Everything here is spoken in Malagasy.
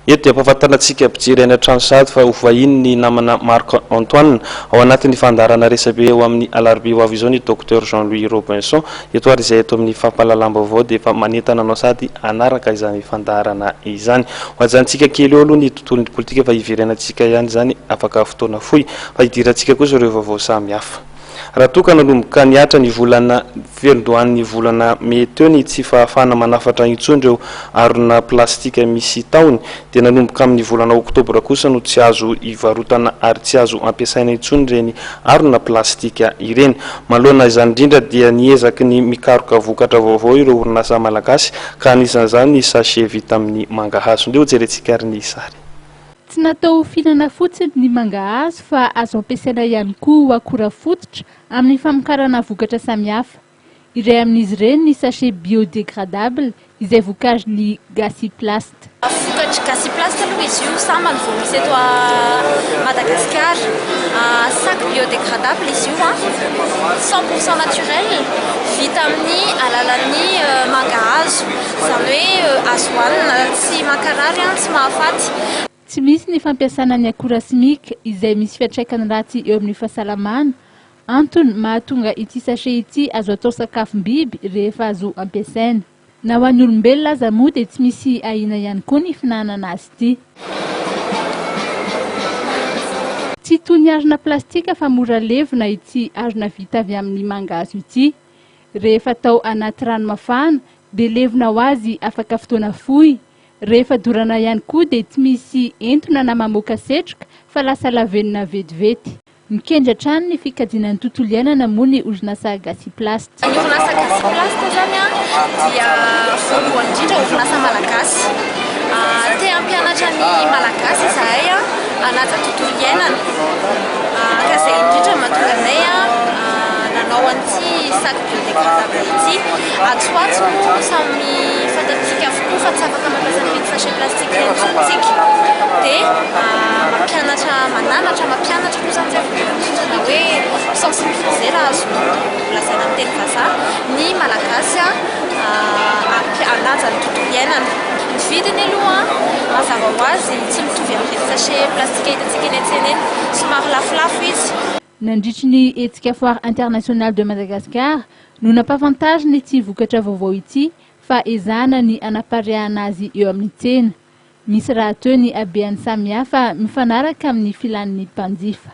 Eto dia ampahafantarina antsika mpijery any an-trano sahady fa ho vahiny ny namana Marc Antoine ao anatin'ny fandaharana resabe eo amin'ny alarobia ho avy izao ny Docteur Jean Louis Robinson. Eto ary izay eto amin'ny fampahalalam-baovao dia efa manentana anao sahady hanaraka izany fandaharana izany. Ho ajanontsika kely eo aloha ny tontolon'ny politika fa hiverenantsika ihany izany afaka fotoana fohy fa hidirantsika kosa ireo vaovao samihafa. Raha toa ka nanomboka nihatra ny volana fiandohan'ny volana mey teo ny tsy fahafahana manafatra intsony ireo harona plastika misy tahony dia nanomboka amin'ny volana oktobra kosa no tsy azo ivarotana ary tsy azo ampiasaina intsony ireny harona plastika ireny. Manoloana izany indrindra dia niezaky ny mikaroka vokatra vaovao ireo orinasa malagasy ka anisan'izany ny sachet vita amin'ny mangahazo. Ndeha hojerentsika ary ny sary. Tsy natao ho fihinana fotsiny ny mangahazo fa azo ampiasaina ihany koa ho akora fototra amin'ny famokarana vokatra samihafa. Iray amin'izy ireny ny sachet biodégradable izay vokarin'ny Gasyplast. Vokatr'i Gasyplast aloha izy io, sambany vao misy eto Madagasikara. Sac biodégradable izy io, 100% naturel, vita amin'ny alalan'ny mangahazo. Izany hoe azo hohanina, tsy mankarary, tsy mahafaty. Tsy misy ny fampiasana ny akora simika izay misy fiantraikany ratsy eo amin'ny fahasalamana, antony mahatonga ity sachet ity azo atao sakafom-biby rehefa azo ampiasaina. Na ho an'ny olombelona aza moa dia tsy misy ahiana ihany koa ny fihinanana azy ity. Tsy toy ny harona plastika fa mora levona ity harona vita avy amin'ny mangahazo ity. Rehefa atao anaty rano mafana dia levona ho azy afaka fotoana fohy. Rehefa dorana ihany koa dia tsy misy entona na mamoaka setroka fa lasa lavenona vetivety. Mikendry hatrany ny fikajiana ny tontolo iainana moa ny orinasa Gasyplast. Ny orinasa Gasyplast izany dia voalohany indrindra orinasa malagasy. Te hampianatra ny malagasy izahay hanaja tontolo iainana. Ka izay indrindra no mahatonga anay nanao an'ity sac biodégradable ity. Atsy ho atsy moa samy fantatsika avokoa fa tsy afaka mampiasa an'ireny sachet plastique ireny intsony isika. Dia mampianatra, mananatra, mampianatra moa izany izay voalohany indrindra na hoe mi-sensibiliser raha azo lazaina amin'ny teny vazaha ny malagasy hanaja ny tontolo iainana. Ny vidiny aloha mazava ho azy tsy mitovy amin'ireny sachet plastique hitantsika eny an-tsena eny, somary lafolafo izy. Nandritry ny hetsika Foire Internationale de Madagascar no nampahafantarina ity vokatra vaovao ity fa ezahana ny hanapariahana azy eo amin'ny tsena. Misy rahateo ny habehany samihafa mifanaraka amin'ny filan'ny mpanjifa.